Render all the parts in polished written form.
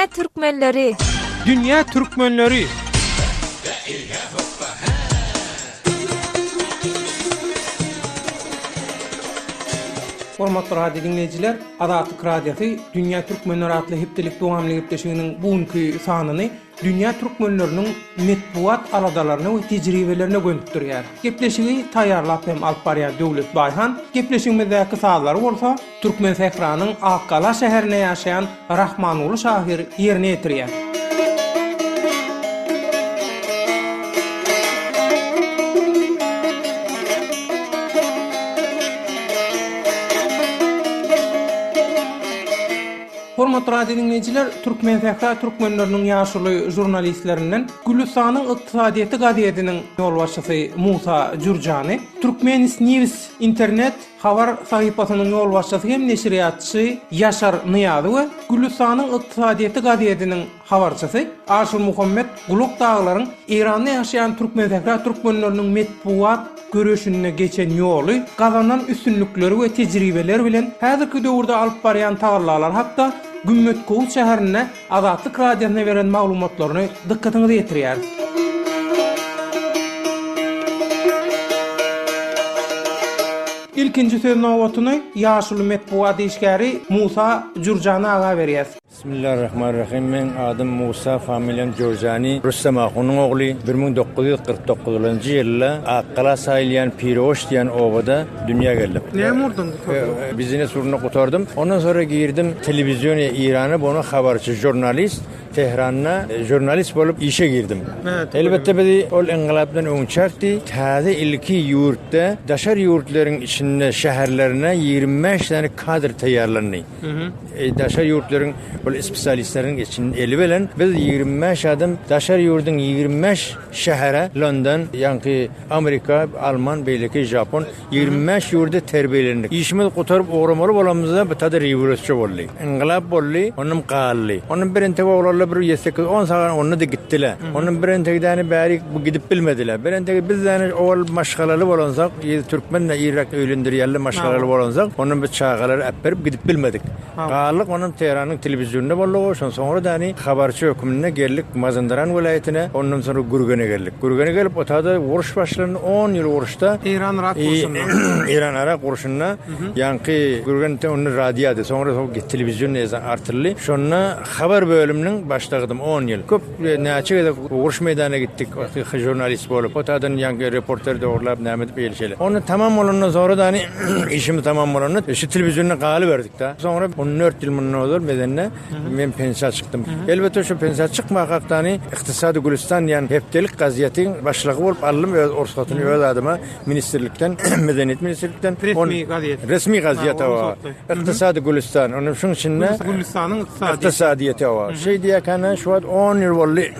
Dünýä türkmenleri! Dünýä türkmenleri! Hormatly radio diňleýjiler, Azatlyk Radiosy Dünýä türkmenleri atly hepdelik dowamly gepleşiginiň bu günki sanyny dünýä türkmenleriniň metbugat aladalaryna we tejribelerine gönükdirýär. Gepleşigi taýýarlap hem alyp barýan Döwlet Baýhan, gepleşigimizdäki sazlary bolsa Türkmensähranyň Akgala şäherinde ýaşaýan Rahmanguly şahyr ýerine ýetirýär. Hormatly radio diňleýjiler, Türkmensähra türkmenleriniň ýaşuly žurnalistlerinden Gülüstanyň ykdysadyýeti gazetiniň ýolbaşçysy Musa Jürjany, Turkmenis News internet habar sahypasynyň ýolbaşçysy hem neşirýatçy Ýaşar Nyýazy we Gülüstanyň ykdysadyýeti gazetiniň habarçysy Aşyrmuhammet Gulak dagylaryň Eýranda ýaşaýan Türkmensähra türkmenleriniň metbugat göreşinde geçen ýoly, gazanan üstünlikleri we tejribeleri bilen häzirki döwürde alyp barýan tagallalary hakda Gümmetkowus şäherinde Azatlyk Radiosyna beren maglumatlaryny dykgatyňyza ýetirýäris. Ilkinji söz nobatyny ýaşuly metbugat işgäri Musa Jürjany aga berýäs. Bismillarrahmanirrahim Meň adym Musa familiýam Jowzani Rüstem ahunyň ogly 1949-njy ýylda Akgala saýylýan Piroş diýen obada dünýä geldim. Näme ugurdan gutardyň? Biznes ugrunda gutardym. Ondan sonra girdim telewizioniýa Irana bona habarçy žurnalist Tehranda žurnalist bolup işe girdim. Elbetde bizi ol yngylapdan öňçäkdi. Täze ilki ýurtda daşary ýurtlaryň içinde şäherlerine 25 sany kadr taýýarlandy. Daşary ýurtlaryň ol spesialistleriniň içinden eli bilen biz 25 adam daşary ýurduň 25 şähere London, ýaňky Amerika, Alman, beýleki Japon 25 ýurda terbiýelendik. Işimizi gutaryp ugramaly bolamyzda bu tada rewolýusiýa boldy. Yngylap boldy, onam galdy. Onam birentek oglanlar bir ýedi-sekiz, on sagan onda-da gitdiler. Onam birentegidäni bärik bu gidip bilmediler. Birentegi biz däni owal maşgalaly bolansak, ýedi türkmen-de irräk öýlendirýärler maşgalaly bolansak, onam biz çagalary äpberip gidip bilmedik. Galdyk, onam Tehranyň telewizionynda bolduk, şondan soňra däni habarçy hökmünde geldik Mazandaran welaýatyna, ondan soňra Gürgene geldik. Gürgene gelip, otada uruş başlandy, on ýyl uruşda. Eýran-Yrak urşunda. Eýran-Yrak urşunda ýaňky Gürgende onda radiody, soňra telewizion artyldy. Şonda habar bölüminiň başlygydym on ýyl. Köp näçe gezek uruş meýdanyna gitdik, žurnalist bolup. Otadan ýaňky reporter dogrulap näme edip eýle şeýle. Onda tamam bolandan soňra dany işimiz tamam bolanda şu telewizionda galyberdik-de. Soňra on dört ýyl mundan ozal mezende Men pensiýa çykdym. Elbetde şu pensiýa çykmakak dany Ykdysady Gülüstan diýen hepdelik gazetiň başlygy bolup aldym öz rugsatyn öz adyma ministrlikden, Medeniýet ministrlikden. Resmi gazet. Resmi gazet hawa. Ykdysady Gülüstan. Onuň şuň içinde Gülüstanyň ykdysady. Ykdysadyýeti hawa. Şeý diýäkende şu wagt 10 ýyl boldy.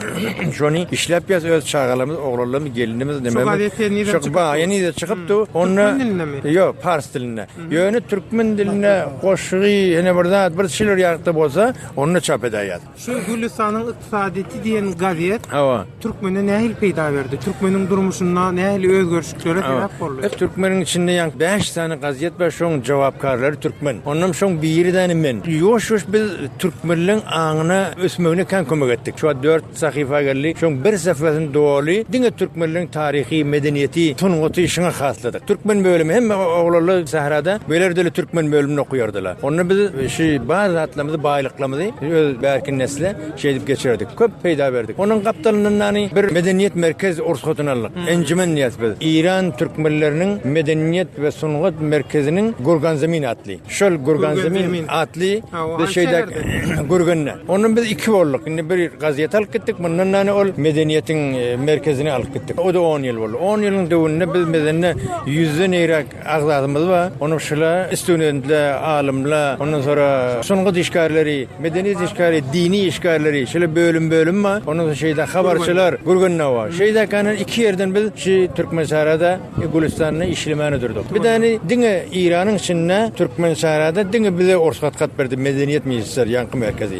Şony işläp ýaz öz çagalarymyz, oglanlarymyz, gelinimiz, nememiz. Şu gazet henizem çykyp dur. Henizem çykyp dur. Onda Türkmen dilindemi? Ýok, pars dilinde. Ýöne türkmen dilinde goşgy ene bir zat bir şilir ýakda bolsa onda çap edäýýär. Şu Gülüstanyň ykdysadyýeti diýen gazet Hawa. türkmene nähili peýda berdi? Türkmeniň durmuşynda nähili özgerişliklere sebäp boldy? E, türkmeniň içinde ýaňky 5 sany gazet bar, şoň jogapkarlary türkmen. Ondan şoň biri däni men. Ýuwaş-ýuwaş biz türkmenleň aňyna ösmegine kän kömek etdik. Şu wagt 4 Sahypa geldi. Şoň bir sahypasyny doly diňe türkmenleriň taryhy, medeniýeti, sungaty şuňa hasladyk. Türkmen bölümi hemme oglanlar sährada beler dili türkmen bölümini okuýardylar. Onda biz şu bar zatlarymyzy, baýlyklarymyzy öz bärki nesle şeýdip geçirdik. Köp peýda berdik. Onuň gapdalyndan dany bir medeniýet merkez rugsatyn aldyk. Enjumen diýýäs biz. Eýran türkmenleriniň medeniýet we sungat merkeziniň Gurganzemin atly. Şol Gürgenzemin atly biz şeýdäk Gürgende. Ondan biz iki bolduk. Indi bir gazet alyp gitdik. Mundan da ol medeniýetiň e, merkezini alyp gitdik. O da 10 ýyl boldy. 10 ýylyň döwründe biz medende ýüzden eýräk agzamyz bar. Onuň şula studentler, alymlar, ondan sonra sungat işgärleri, medeniýet işgärleri, dini işgärleri, şeýle bölüm-bölüm bar. Ondan sonra şeýde habarçylar Gürgende bar. Şeýdäkenen iki ýerden biz şu Türkmensährada Gülüstanda işlemäne durduk. Bir däni diňe Eýranyň içinde Türkmensährada diňe bize rugsat hat berdi medeniýet ministeri ýaňky merkezi.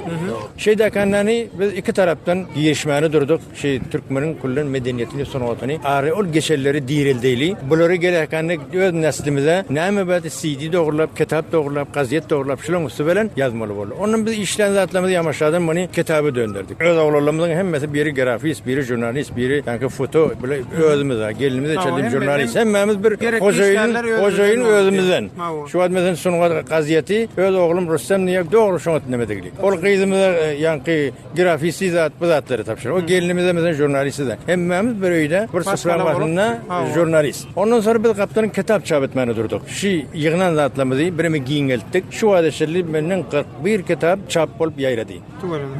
Şeýdäkende. Geläkendäni biz iki tarapdan girişmäne durduk. Şi türkmeniň küllen medeniýetini, sungatyny ary ol geçenleri direldeýli. Bulary geläkende öz neslimize näme bady CD dogrulap, kitap dogrulap, gazet dogrulap şulaň üsti bilen ýazmaly boldy. Ondan biz işlän zatlarymyzy ýamaşadan muny kitaba dönderdik. Öz oglanlarymyzyň hemmesi biri grafist, biri žurnalist, biri ýaňky foto bile özümiz gelinimiz çenli žurnalist. Hemmämiz bir hojaýyn, hojaýyn özümizden. Şu wagt meselem sungat gazeti öz oglum Rüstem diýip dogry şoňa neme degli. Ol gyzymyza ýaňky Grafisi zat bu zatlary tabşyr. O gelinimize mesela jurnalisti de. Hemmämiz bir öýde bir sufraň başynda jurnalist. Ondan sonra biz gapdalyň kitap çap etmäne durduk. Şu ýygnan zatlarymyzy bireme giňeltdik. Şu wagta çenli menden 41 kitap çap bolup ýaýrady.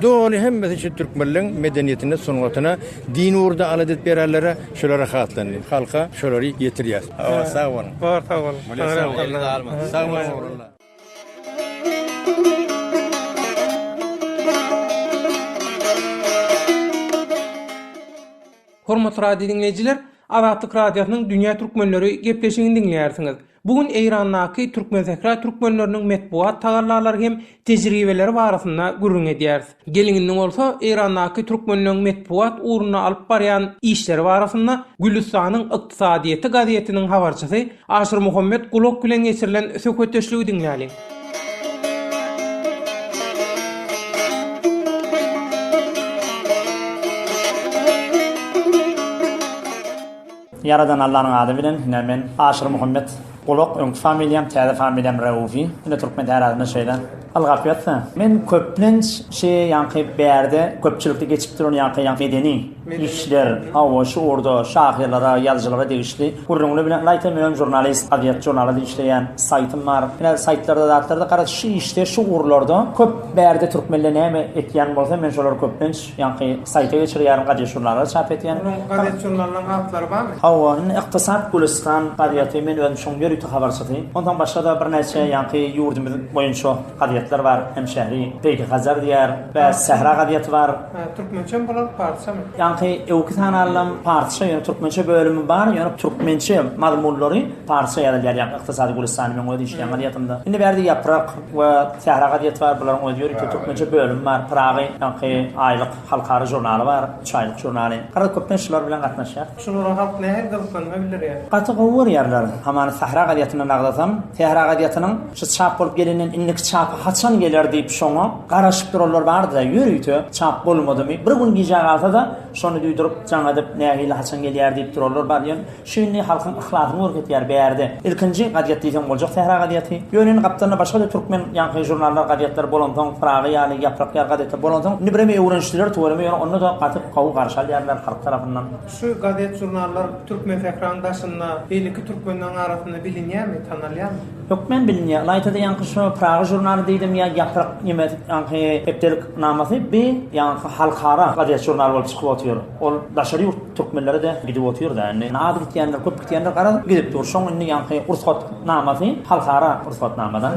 Doly hemmesi şu türkmenleň medeniýetine, sungatyna, din ugrunda alada edip ýörenlere şolara haslandy. Halka şolary ýetirýäs. Sag boluň. Bar sag boluň. Sag boluň. Hormatly radio diňleýjiler, Azatlyk Radiosynyň Dünýä Türkmenleri gepleşigini diňleýärsiňiz. Bu gün Eýrandaky Türkmensähra türkmenleriniň metbugat tagallalary hem tejribeleri barasynda gürrüň edýäris. Geliň indi bolsa Eýrandaky türkmenleň metbugat ugrunda alyp barýan işleri barasynda Gülüstanyň ykdysadyýeti gazetiniň habarçysy Aşyrmuhammet Gulak bilen geçirilen söhbetdeşligi diňläliň. Ýaradan Allanyň ady bilen, ine men Aşyrmuhammet Gulak, öňki familiýam, täze familiýam Raufi. Ine türkmen tärazynda şeýle ylgap ýatsa. Men köplenç şi ýaňky bärde köpçülikde geçip duran ýaňky ýaňky medeni işler, hawa şu ugurda şahyrlara, ýazyjylara degişli gürrüňler bilen ylaýta men özüm žurnalist, gazet žurnalda işleýän, saýtym bar. Ine saýtlarda zatlarda garaz şu işde şu ugurlarda köp bärde türkmenler näme etýän bolsa men şolary köplenç Ýaňky saýta geçirýärin, gazet-žurnallara çap etýän. Onuň gazet-žurnallaryň atlary barmy? Hawa, indi Ykdysat Gülüstan gazeti, men özüm şoň ýörite habarçysy. Onsoň başga-da birnäçe ýaňky ýurdumyz boýunça gazetler bar, Hemşehri, Beýik Hazar diýýär we Sähra gazeti bar. Hä, türkmençemi bular, parsçamy? Ýaňky öňki sanallam parsça, ýöne türkmençe bölümi bar, ýöne türkmençe mazmunlary parsça ýazylýar, ýaňky Ykdysady Gülüstany meň öz işleýän gazetimde. Indi bärde Ýaprak we Sähra gazeti bar, bularyň öz ýörite türkmençe bölümi bar. Pyragy ýaňky aýlyk halkara žurnaly bar, üç aýlyk žurnaly. Garaz, köplenç şular bilen gatnaşýar. Şulara halk nähili gyzyklanma bildirýär? Gaty gowy görýärler. Hamana Sähra gazetini nagzasam, Sähra gazetiniň şu çap bolup gelenden indiki çapy haçan geler diýip şoňa garaşyp duranlar bardy-da, ýörite çap bolmadymy, bir gün gijä galsa-da, şony duýduryp, jaň edip, nähili, haçan gelýär diýip duranlar bar. Ýöne Şu indi halkyň yhlasyny görkezýär bärde. Ilkinji gazet diýseň boljak Sähra gazeti. Ýöne indi gapdalynda başga-da türkmen ýaňky žurnallar, gazetler bolansoň, Pyragy ýaly, Ýaprak ýaly gazetler bolansoň, indi bireme öwrenişdiler tüweleme ýöne onda-da gaty gowy garşy alýarlar halk tarapyndan. Şu gazet-žurnallar Türkmensähraň daşynda, beýleki türkmenleň arasynda bilinýärmi, tanalýarmy? Hökmän bilinýär. Ylaýta-da ýaňky şu Pyragy žurnaly diýdim ýa Ýaprak neme ýaňky hepdelik namasy bi ýaňky halkara gazet-žurnal bolup çykyp otyr. Ol daşary ýurt Türkmenlere-de gidip otyr-da indi. Az gitýänler, köp gitýänler garaz gidip dur. Şoň indi ýaňky rugsatnamasy halkara rugsatnamada.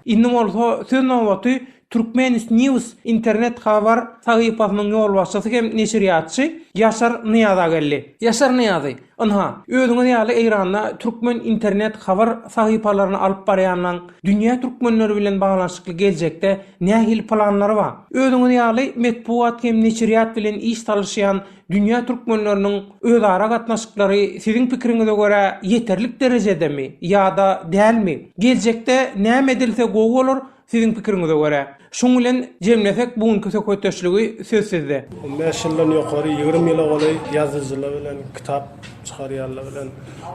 Indi bolsa söz nobaty Turkmenis News internet habar sahypasynyň ýolbaşçysy hem neşirýatçy Ýaşar Nyýaza geldi. Ýaşar Nyýazy, ynha, özüňiz ýaly Eýranda türkmen internet habar sahypalaryny alyp barýanlaň dünýä türkmenleri bilen baglanyşykly geljekde nähili planlary bar? Özüňiz ýaly metbugat hem neşirýat bilen iş salyşýan Dünýä türkmenleriniň özara gatnaşyklary siziň pikiriňize görä ýeterlik derejedemi ýa-da dälmi? Geljekde näme edilse gowy bolar siziň pikiriňize görä? Şuň bilen jemlesek bu günki söhbetdeşligi söz sizde. On bäş ýyldan ýokary, 20 ýyla golaý ýazyjylar bilen, kitap çykarýanlar bilen,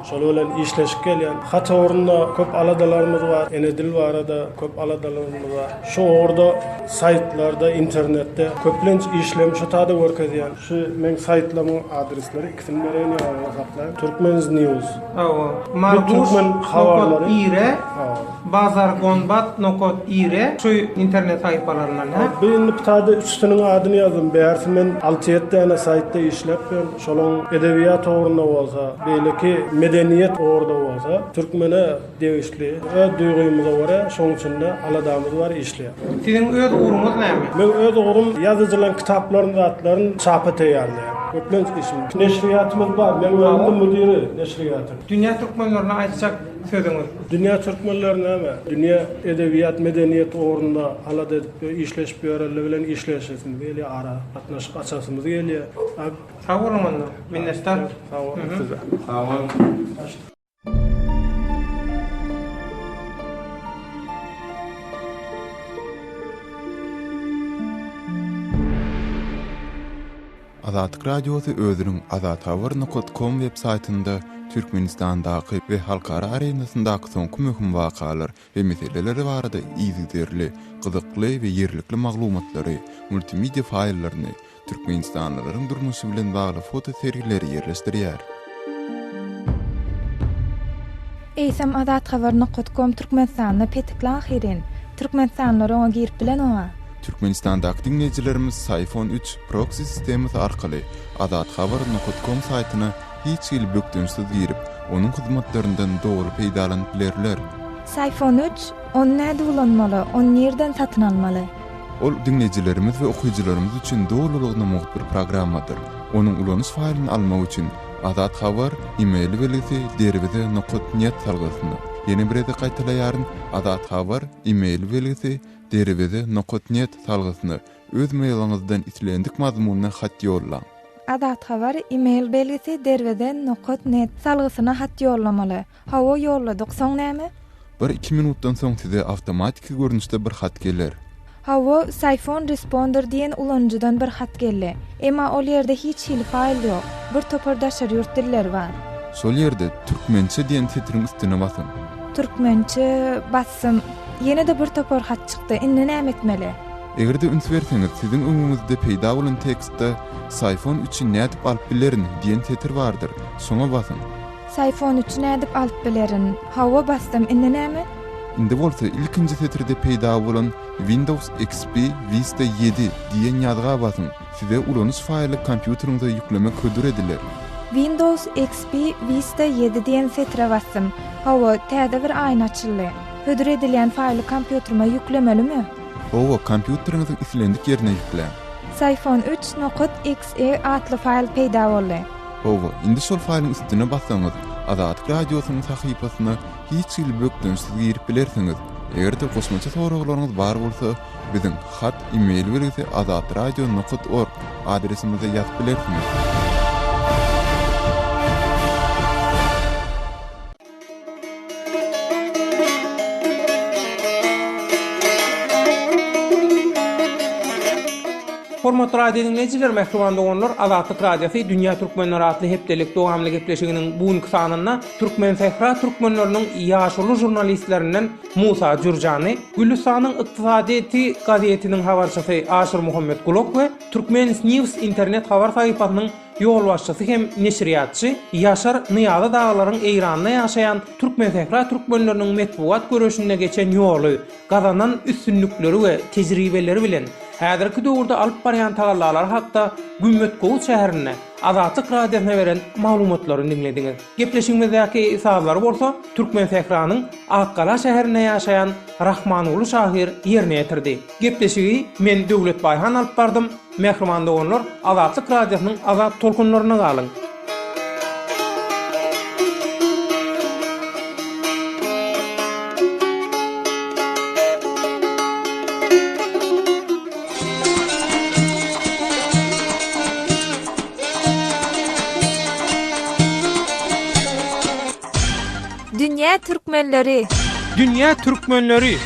şolar bilen işleşip gelýän. Hat ugrunda köp aladalarymyz bar, ene dil barada köp aladalarymyz bar. Şu ugurda saýtlarda, internetde köplenç işlerimi şu tada görkezýän. Şu meň saýtlarymyň adresleri ikisini bereýin ýadyňda saklaň. Turkmens News. Hawa. Marguş nokat ire, Bazargonbat nokat ire şu internet sahypalaryndan hä? Bu indi bu taýda üçüsiniň adyny ýazdym. Bärsi men alty-ýedi däne saýtda işläp ýörün. Şolaň edebiýat ugrunda bolsa, beýleki medeniýet ugurda bolsa, türkmene degişli öz duýgymyza görä şoň içinde aladamyz bar işleýär. Siziň öz ugruňyz näme? Meň öz ugrum ýazyjylaň kitaplaryny zatlaryny çapa taýýarlaýan. Köplenç işim. Neşirýatymyz bar. Meň özüm müdiri neşirýatyň. Dünýä türkmenlerine aýtjak sözüňiz? Dünýä türkmenleri näme? Dünýä edebiýat, medeniýet ugrunda alada edip işleşip ýörenler bilen işleşesimiz gelýär, ara gatnaşyk açasymyz gelýär. Sag boluň onda. Minnetdar. Sag boluň size. Sag boluň. Azatlyk Radiosy özüniň azathabar nokat kom web saýtynda Türkmenistandaky we halkara arenasyndaky soňky möhüm wakalar we meseleler barada yzygiderli, gyzykly we ýerlikli maglumatlary, multimedia faýllaryny, türkmenistanlylaryň durmuşy bilen bagly foto sergileri ýerleşdirýär. Eýsem azathabar nokat kom Türkmenistanda petikli ahyryn. Türkmenistanlylar oňa girip bilenoga. Türkmenistandaky diňleýjilerimiz Syfon üç proksi sistemasy arkaly azathabar nokat kom saýtyna hiç hili bökdençsiz girip, onuň hyzmatlaryndan doly peýdalanyp bilerler. Syfon üç, ony nädip ulanmaly, ony nirden satyn almaly? Ol diňleýjilerimiz we okyjylarymyz üçin dolulygyna mugt bir programmadyr. Onuň ulanyş faýlyny almak üçin Azat Habar e-mail belgisi derweze nokat net salgysyna, ýene bir gezek gaýtalaýaryn, Azat Habar e-mail belgisi derweze nokat net salgysyna öz mailiňizden islendik mazmunly hat ýollaň. Azat Habar e-mail belgisi derweze nokat net salgysyna hat ýollamaly. Hawa ýolladyk, soň näme? Bir-iki minutdan soň size awtomatiki görnüşde bir hat geler. Hawa, Syphon Responder diýen ulanyjydan bir hat geldi. Emma ol ýerde hiç hili faýl ýok. Bir topar daşary ýurt dilleri bar. Şol ýerde Türkmençe diýen setiriň üstüne basyň. Türkmençe basdym. Ýene-de bir topar hat çykdy. Indi näme etmeli? Eger-de üns berseňiz, siziň öňüňizde peýda bolan tekstde Syphon üçi nädip alyp bilerin diýen setir bardyr. Şoňa basyň. Syfon üçi nädip alyp bilerin? Hawa basdym, indi näme? Indi bolsa ilkinji setirde peýda bolan Windows XP Vista ýedi diýen ýazga basyň, size ulanyş faýly kompýuteriňize ýüklemek hödür ediler. Windows XP Vista ýedi diýen setire basdym. Hawa, täze bir aýna açyldy. Hödür edilýän faýly kompýuterime ýüklemelimi? Hawa, kompýuteriňiziň islendik ýerine ýükläň. Syfon üç nokat XE atly faýl peýda boldy. Hawa, indi şol faýlyň üstüne bassaňyz, Azatlyk Radiosynyň sahypasyna hiç hili bökdençsiz girip bilersiňiz. Eger-de goşmaça soraglaryňyz bar bolsa, biziň hat e-mail belgisi azatradio nokat org adresimize ýazyp bilersiňiz. Hormatly radio diňleýjiler, mähriban doganlar, Azatlyk Radiosy Dünýä Türkmenleri atly hepdelik dowamly gepleşiginiň bu günki sanynda Türkmensähra türkmenleriniň ýaşuly žurnalistlerinden Musa Jürjany, Gülüstanyň ykdysadyýeti gazetiniň habarçysy Aşyrmuhammet Gulak we Turkmens News internet habar sahypasynyň Ýolbaşçysy hem neşirýatçy Ýaşar Nyýazy dagylaryň Eýranda ýaşaýan Türkmensähra türkmenleriniň metbugat göreşinde geçen ýoly, gazanan üstünlikleri we tejribeleri bilen häzirki döwürde alyp barýan tagallalary hakda Gümmetgowuz şäherinde Azatlyk Radiosyna beren maglumatlaryny diňlediňiz. Gepleşigimizdäki sazlary bolsa Türkmensähranyň Akgala şäherinde ýaşaýan Rahmanguly şahyr ýerine ýetirdi. Gepleşigi men Döwlet Baýhan alyp bardym. Mähriban doganlar, Azatlyk Radiosynyň azat tolkunlarynda galyň! Dünýä türkmenleri! Dünýä türkmenleri!